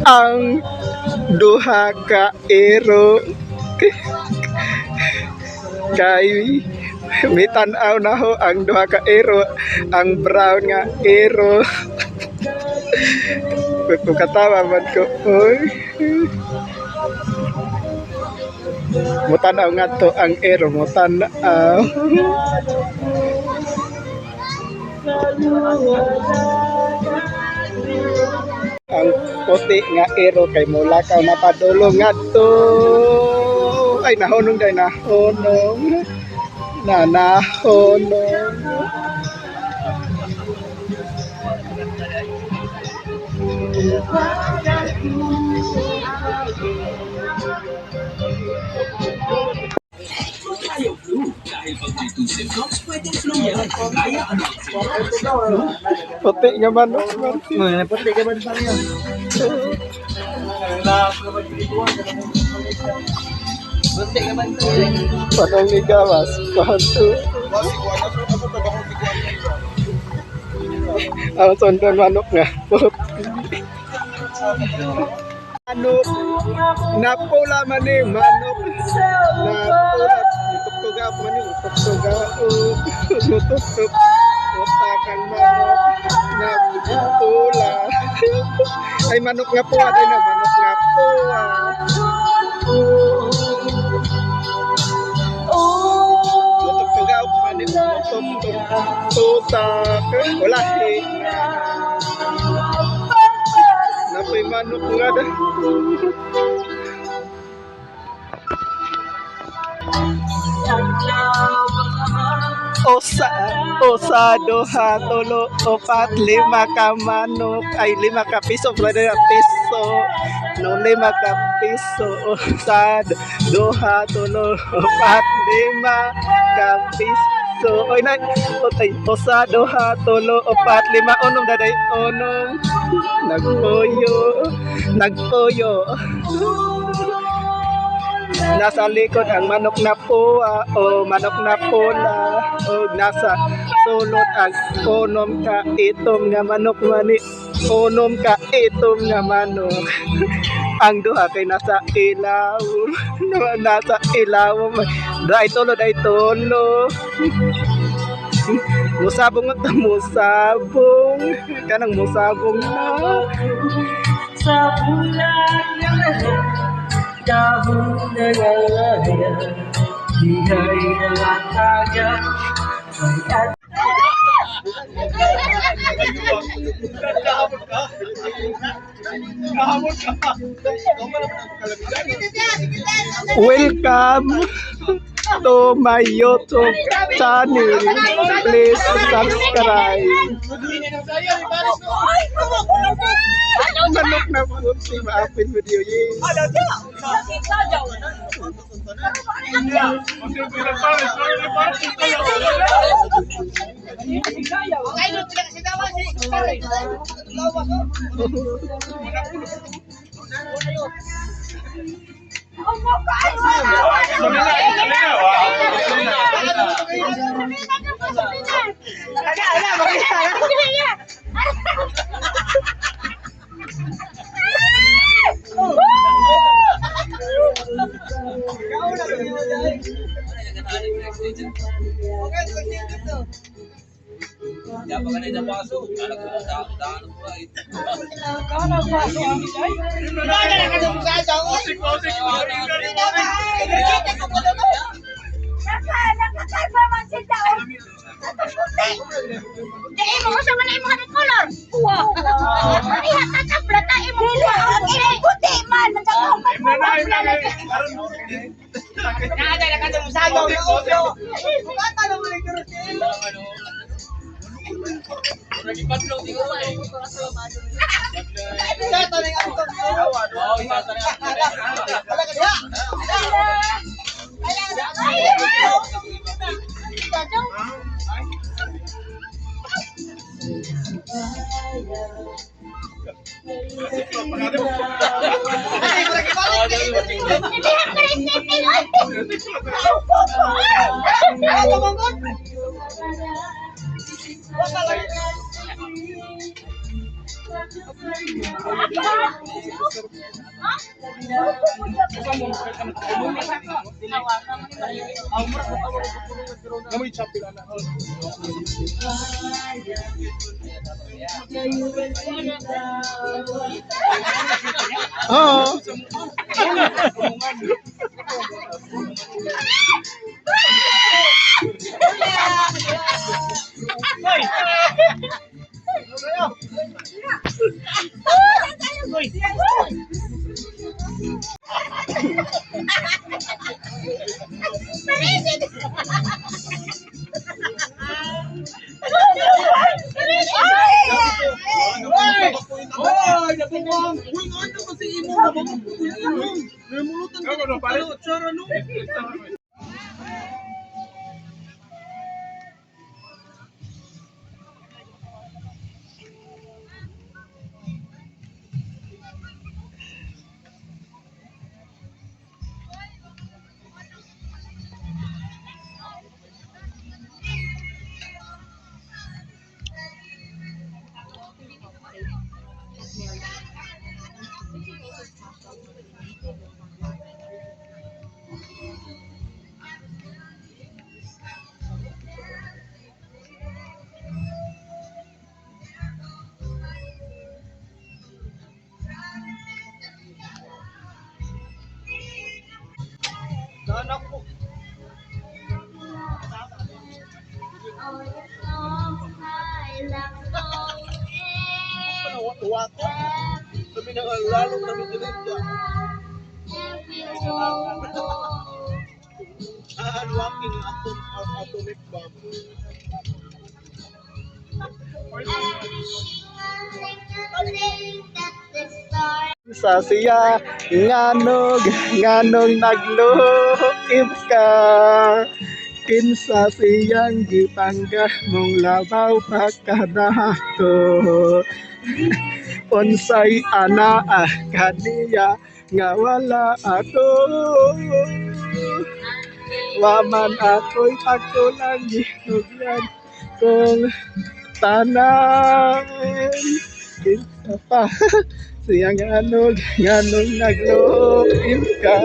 Ang duha ka ero kay mitan-aw na ho ang duha ka ero, ang brown nga ero. Katawa man ko, oy. Mutanaw nga to ang ero, mutanaw. Ang puti nga ero kay mulakaw na padulo ngadto. Ay, nahunong day, nahunong. Na nahunong. Puti nga manok man. Puti ka ba sa niya? Puti ka ba sa niya? Panong ni gawas. Panto. Ang sundan manok nga. Puti. Manok. Napula man ni manok. Napula. Nutugtuga man ni. Nutugtuga. Nutugtug. Utak ang manok. Napula. Ay, manok nga po. Ay, na, manok nga po. Nutugtuga man ni. Nutugtug. Tutak. Wala. Eh. Napoy manok nga da. Osa, osa, duha, tulo, upat, lima ka manok. Ay, lima ka piso. Pwede na piso. No, lima ka piso. Osa, duha, tulo, upat, lima ka piso. Oy, na, otay, osa, duha, tulo, upat, lima, unom, daday, unom. Nagpuyo, nagpuyo. Nasa likod ang manok na puwa o manok na pula o nasa sulot ang unom ka itom nga manok mani, unom ka itom nga manok. Ang duha kay nasa ilaw, nasa ilaw. Dai tulo, dai tulo. Musabong at musabong kanang musabong na. Sa bulan ng dahon ng alaya, Dihay ng ataga, may at Welcome to my YouTube channel. Please subscribe. Manok na puti, maapin video. Yay. Dili mo ko sa man imong mga color. Wow. Ay hatat ta imong kuha. Ang imong puti man nagkakong Ha? Namoy chapel ana. Oo. Parisid! Hoy, nabuwang! Uy, ano kasi imo nabuwang? Uy, imo. Namulutan ka ng palo, tsara no. Kami na lalo kami dito. Unlocking atomic bomb. Sa siya nganog nganong nagluib ka, kinsa siyang gipangga mong labaw pa kanato, unsay anaa kaniya nga wala ato, waman ako'y pagkulang ginugyan kung tanan, kinsa pa siya nganog nganong nagluib ka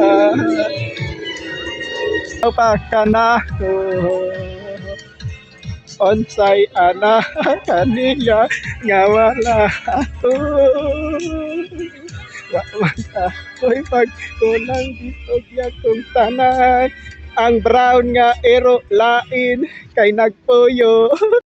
pa kanako, unsay ana kaniya nga wala ato, wa man ako'y pagkulang gitugyan kung tanan, ang brown nga ero lain kay nagpuyo.